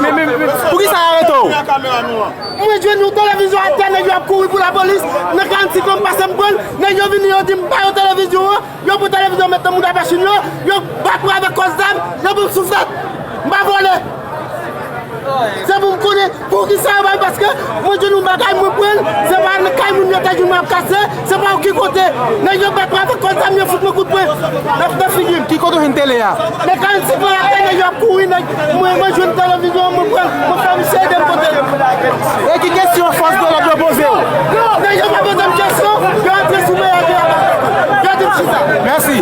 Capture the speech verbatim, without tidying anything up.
men, men, men, poukisa y arete w? Mwen jwenn yon televizyon atè, nèg yo ap kouri pou lapolis. Nan karannsis lan, m pase, m pran l. Nèg yo vini, yo di m ba yo televizyon an. Yo pran televizyon, met nan mouda machin yo. Yo bat mwen avèk kòs zam. Yo ban m souflèt. M pa vòlè. Se pou m konnen poukisa yo ba m, paske mwen jwenn yon bagay, mwen pran l. Se pa nan kay moun yo te jwenn mwen ap kase. Se pa yon ki kote. Nèg yo bat mwen avèk kòs zam, yo fout mwen kout pwen nan, nan figi m. Ki kote w jwenn tele a? Nan karannsis lan atè, nèg yo ap kouri, nèg, mwen, mwen jwenn televizyon, mwen pran, mwen fè misye ede m pote l. E ki kesyon fòs de lòd yo poze w? Nèg yo pa poze m kesyon, yo antre sou mwen, yo di m chita. Mèsi.